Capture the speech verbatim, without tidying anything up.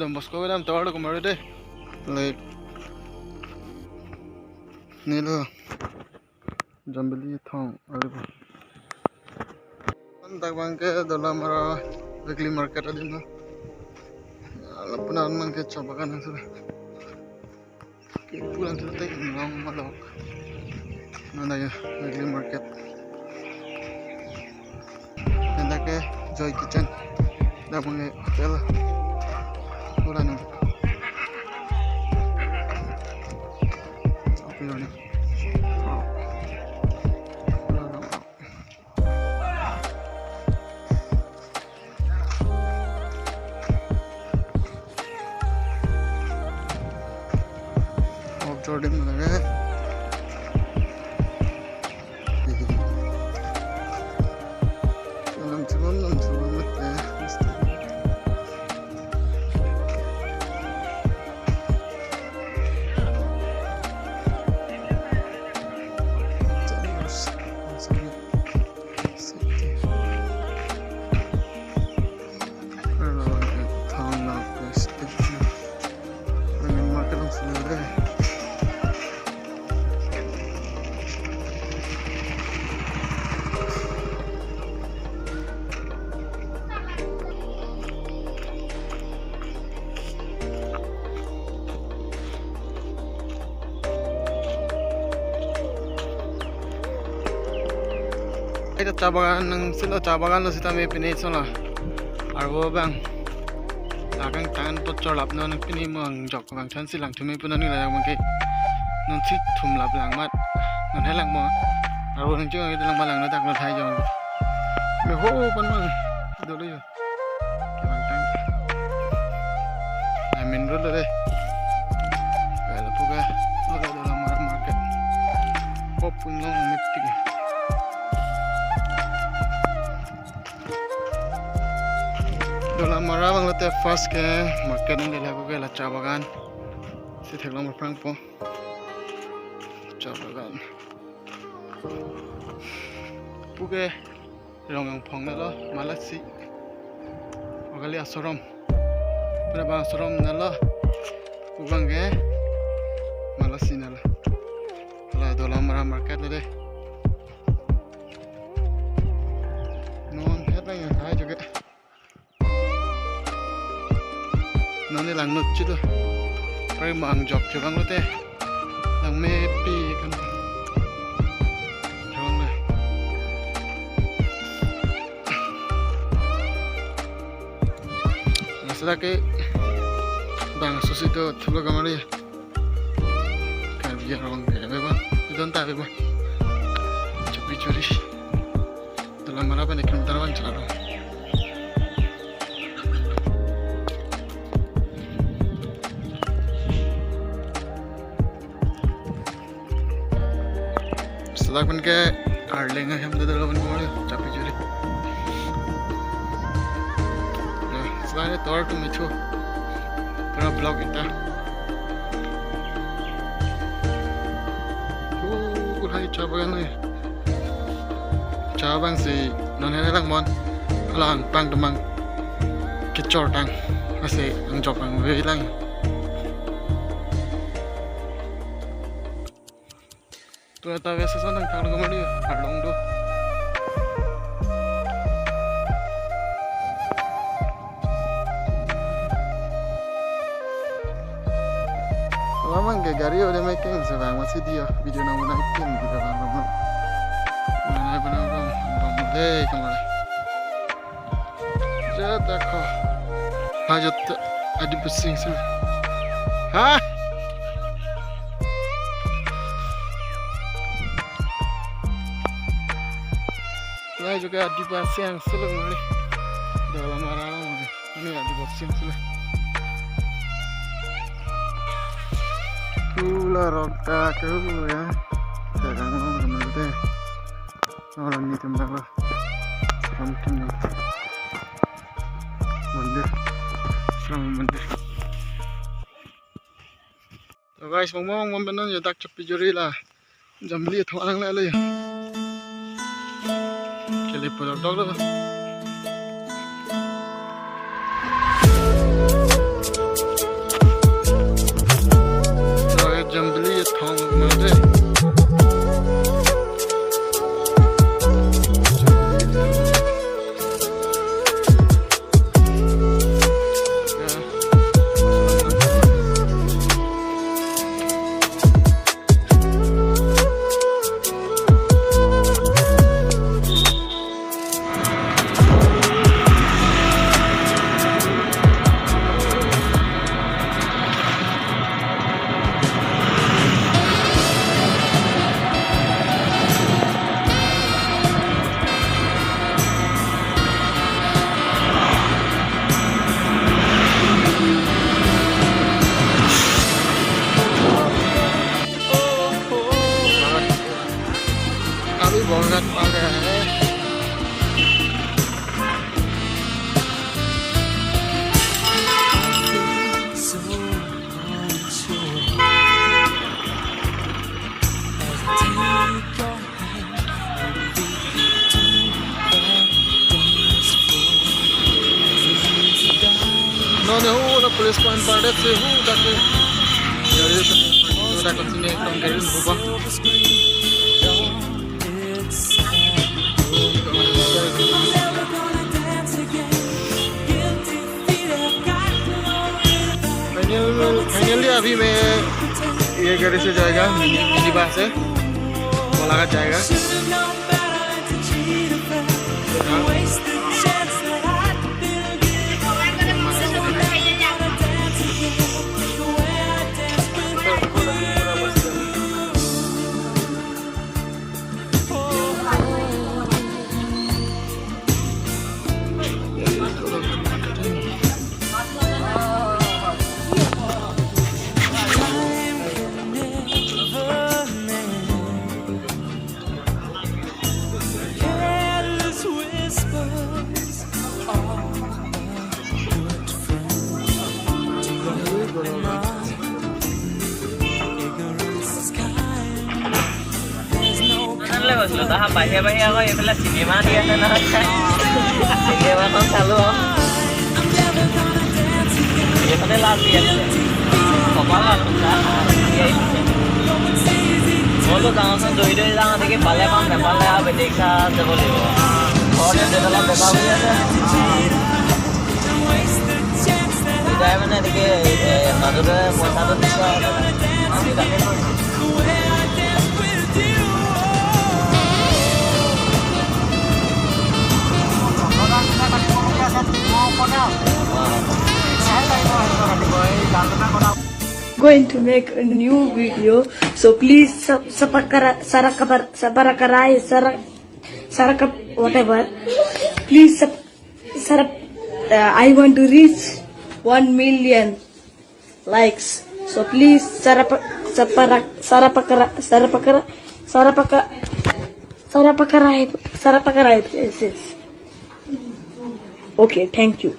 Don Bosco kedam tovar lo kumari de. Like, nilo Jambili Thong, ari bo. Antak abangke Dolamara weekly market adim lo. Lapu an abangke cha bagan asur. Ke pulang sute nong malok. Non ayo weekly market. Ladak ke Joy Kitchen. Ladak abangke hotel. Pulang nong. Oke, ini. Off-roading lage. Lam chubam, lam chubam mate. Ita cha bagan nangchelo, cha bagan lo sitame pine chelo. Arvo abang akangtan to cholap non pine mo angjok abang chan si langthume pu non ni ladak abangke. Non si thum lap lang mat. Non he lang mo. Arvo nangchung ita lang balang no dak no thai jong. Me ho pan mang. Dolo yo. Kevang tang. Ai main road lo de. Kaya lapu ke. Oke, Dolamara market. Pop pun long metik. Dolamara abang lote first ke market nang dele ko ke la cha bagan. Si theklong aphrang po. Cha bagan. Pu ke Rongyongphong nalo, Malasi. Ogali Ashram. Pura bang Ashram nalo. Pu abangke Malasi nalo. Hala Dolamara market lo de. Non het lang ya kai joge. Non ne lang nut chitu. Pari mang jok chevang lote. Lang mepi kan. Chevang le. Nasa ke bang susi to thublo kamari. Karbi arong ke beba. Idon ta beba. Chapi churi. Dolamara pen ek kilometer abang chalo. Ladak pen ke Arleng ahem dodolo pen kumari chapi churi. Ya, selain tovar atum ichu. Pura block ita. Uh, kulhai cha bagan ni. Cha abang si non he lang mon. Hala angpang atum abang kechor tang. Lasi angjok abang ve lang. Toyota Vios ason nangthang lo kamari arlong do. Lamang ke gari ode making se bang masih dia video nang nang kin kita bang bang. Mana bang bang bang deh kamari. Jat dakho. Ha jat Adibasi angsong. Ha? Lahai juga Adibasi angsong lo mari. Dolamara lo mari. Ini Adibasi angsong lo. Pula rongka ke ya. Sekarang mau kemana deh? Orang ni tembak lah. Ram Ram Mandir. Ram Mandir. So guys, mong mong mong benon ya dak chapi juri la. Jambili thong anang le le. Kele pura dog lo. Just one part से हूँ तक, तक sini ekdom keren huba. Final, finally अभी मैं ये गाड़ी से जाएगा, मिनी, मिनी बस से गोलाघाट जाएगा। Kan le boslo, dah bahaya-bahaya ko, ipelas cinema dia na. Cinema kan selalu. Ipelas lagi ya. Kepala. Bolo, jangan sang doi-doi, jangan dikit balik bang, balik apa diksa seboli. Kalau dia dalam bebas dia. Tidak mana dikit, eh, maksudnya mau satu diksa. Going to make a new video, so please sub- subscribe, subscribe, subscribe, subscribe, whatever. Please sub- subscribe. Uh, I want to reach one million likes. So please, sarapa, sarapa, sarapakara, sarapakara, sarapaka, sarapakara, sarapakara, yes, yes. Okay, thank you.